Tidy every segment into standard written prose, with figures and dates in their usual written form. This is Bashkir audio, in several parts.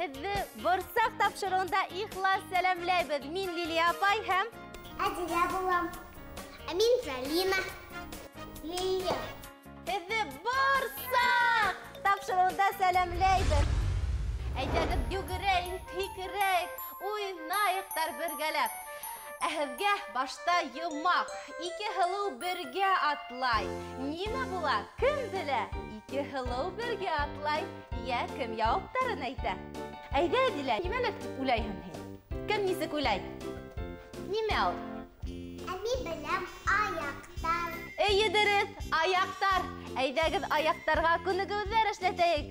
Һеҙҙе Борсаҡ тапшырыуында ихлас сәләмләйбеҙ. Мин Лилия апай һәм Әдилә булам. Ә мин Залина. Лилия. Һеҙҙе Борсаҡ тапшырыуында сәләмләйбеҙ. Әйҙәгеҙ йүгерәйек, һикерәйек, уйнайыҡтар бергәләп. Ә һеҙгә башта йомаҡ. Ике һылыу бергә атлай. Нимә була? Кем белә? Ике һылыу бергә атлай. Йә кем яуаптарын әйтә? Әйҙә, Әдилә, нимәлер тип уйлайһың һин? Кем нисек уйлай? Нимә ул? Ә мин беләм, аяҡтар. Эйе, дөрөҫ, аяҡтар. Әйҙәгеҙ аяҡтарға күнегеүҙәр эшләтәйек.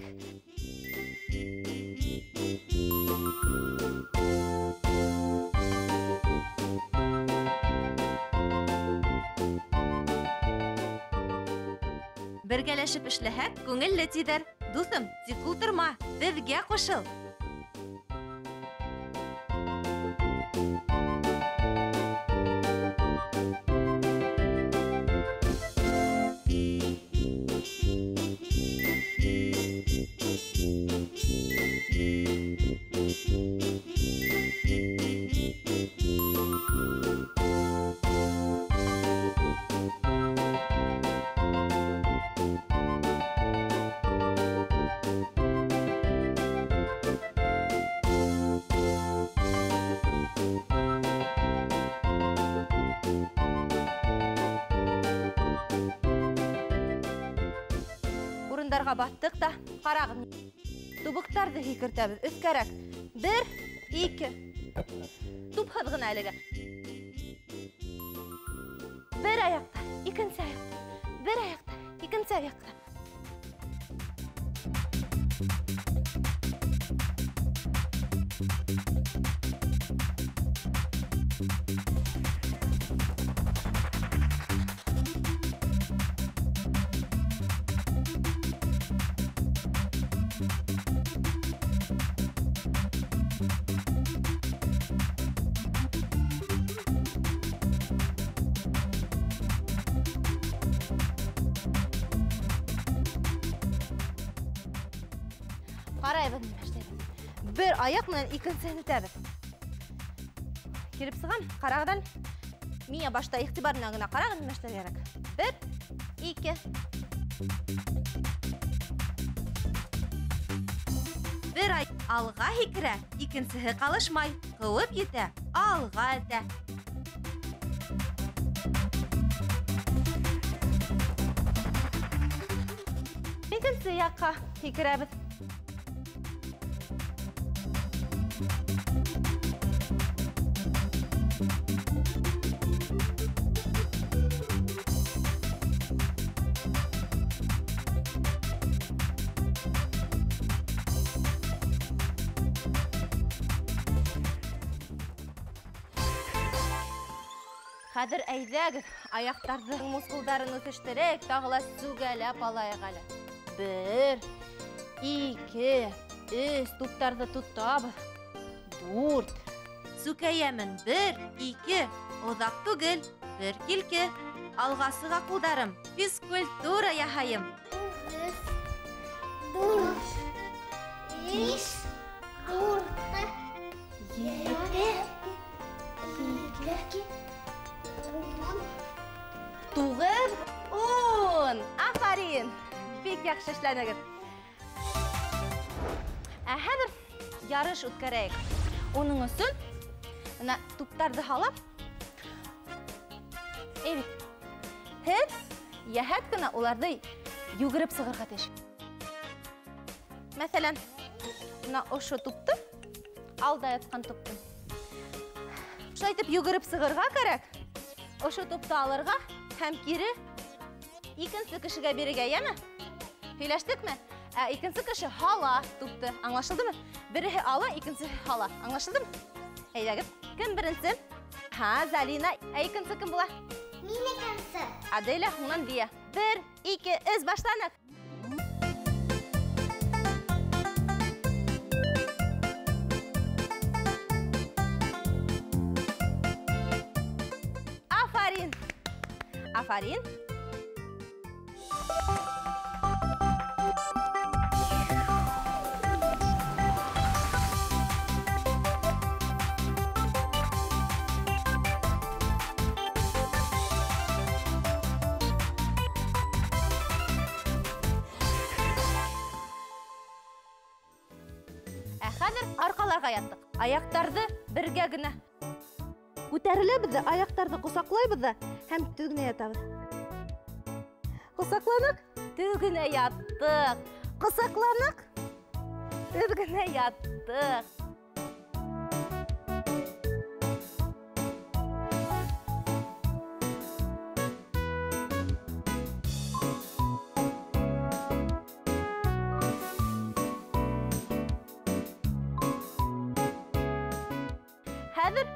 Бергәләшеп эшләһәк, күңелле тиҙәр. Дуҫым, тик ултырма, беҙгә ҡушыл. Урындарға баттыҡ та, ҡарағыҙ, тубыҡтарҙы һикертәбеҙ, өҫкәрәк. Бер, ике. Тупһыҙ ғына әлегә. Бер аяҡта, икенсе аяҡта. Бер аяҡта, икенсе аяҡта. Ҡарайбыҙ, нимә эшләйбеҙ. Бер аяҡ менән икенсеһен үтәбеҙ. Килеп сығам, ҡарағыҙ әле. Миңә башта иғтибар менән генә ҡарағыҙ, нимә эшләргә кәрәк. Бер, ике. Бер ай алға һикерә, икенсеһе ҡалышмай, ҡыуып етә, алға этә. Икенсе яҡҡа һикерәбеҙ. Хәҙер әйҙәгеҙ, аяҡтарҙың мускулдарын үҫештерәйек, тағы ла сүгәләп алайыҡ әле. Бер, ике, өс, туптарҙы тотабыҙ. Дүрт. Сүкәйәмен. Бер, ике, оҙаҡ түгел, бер килке. Алға сыға ҡулдарым, физкультура яһайым. Өс, дүрт, биш, алты, ете, һигеҙ, туғыҙ, ун. Афарин! Бик яҡшы эшләнегеҙ. Ә хәҙер ярыш үткәрәйек. Уның өсөн бына туптарҙы һалып, әйбит. Һеҙ йәһәт кенә уларҙы йүгереп сығырға тейеш. Мәҫәлән, бына ошо тупты, алда ятҡан тупты. Шулай итеп йүгереп сығырға кәрәк. Ошо тупты алырға һәм кире икенсе кешегә бирергә, йәме? Һөйләштекме? Ә икенсе кеше һала тупты. Аңлашылдымы? Береһе ала, икенсеһе һала. Аңлашылдымы? Әйҙәгеҙ. Кем беренсе? Һа, Залина. Ә икенсе кем була? Мин икенсе. Аделя, һуңынан Лия. Бер, ике, өс, башланыҡ. Афарин! Афарин! Хәҙер арҡаларға яттыҡ. Аяҡтарҙы бергә генә күтәреләбеҙ ҙә, аяҡтарҙы ҡосаҡлайбыҙ ҙа һәм төҙ генә ятабыҙ. Ҡосаҡланыҡ, төҙ генә яттыҡ. Ҡосаҡланыҡ, төҙ генә яттыҡ. Хәҙер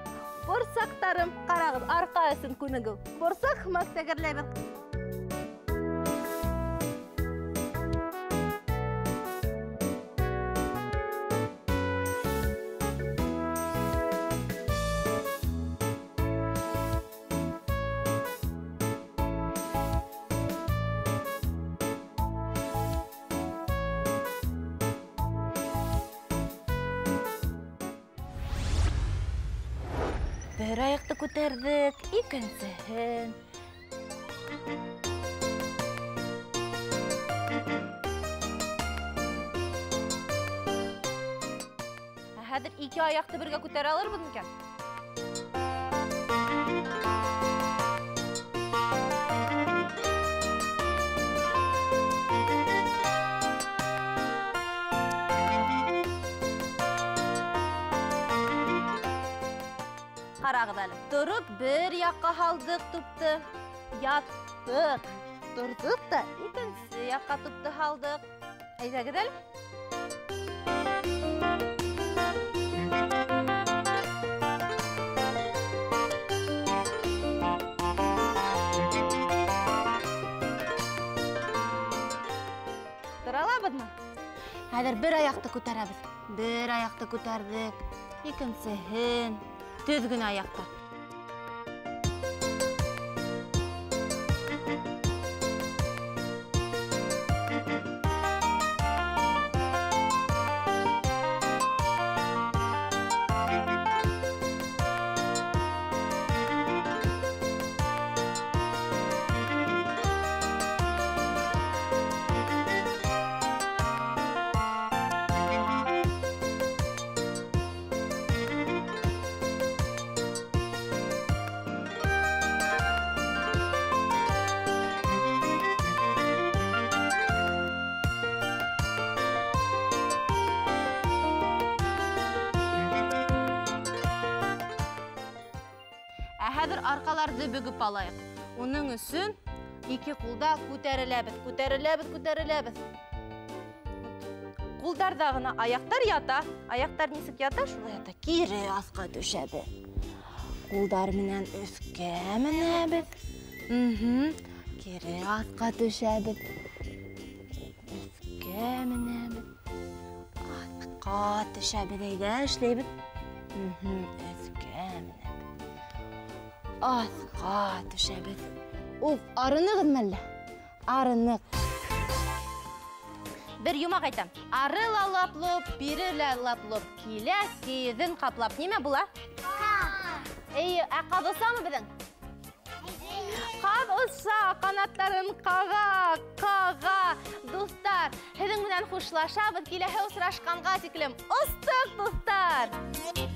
борсаҡтарым, ҡарағыҙ, арҡа өсөн күнегеү. Борсаҡ һымаҡ тәгәрләйбеҙ. Бер аяҡты күтәрҙек, икенсеһен. Хәҙер ике аяҡты бергә күтәрә алырбыҙ микән? Ҡарағыҙ әле. Тороп бер яҡҡа һалдыҡ тупты, яттыҡ. Торҙоҡ та икенсе яҡҡа тупты һалдыҡ. Әйҙәгеҙ әле. Тора алабыҙмы? Хәҙер бер аяҡты күтәрәбеҙ. Бер аяҡты күтәрҙек, икенсеһен. Төҙ генә аяҡта. Хәҙер арҡаларҙы бөгөп алайыҡ. Уның өсөн ике ҡулда күтәреләбеҙ, күтәреләбеҙ, күтәреләбеҙ. Ҡулдарҙа ғына аяҡтар ята. Аяҡтар нисек ята, шулай ята. Кире аҫҡа төшәбеҙ. Ҡулдар менән өҫкә менәбеҙ. Кире аҫҡа төшәбеҙ. Өҫкә менәбеҙ. Аҫҡа төшәбеҙ. Әйҙә, эшләйбеҙ. Өҫкә менәбеҙ. Аҫҡа төшәбеҙ. Уф, арынығыҙмы әллә? Арыныҡ. Бер йомаҡ әйтәм. Ары ла лаплоп, бире лә лаплоп, килә кейеҙен ҡаплап. Нимә була? Ҡаҙ. Эйе, ә ҡаҙ осамы беҙҙең? Ҡаҙ оса, ҡанаттарын ҡаға, ҡаға. Дуҫтар, һеҙҙең менән хушлашабыҙ. Киләһе осрашҡанға тиклем. Остыҡ, дуҫтар!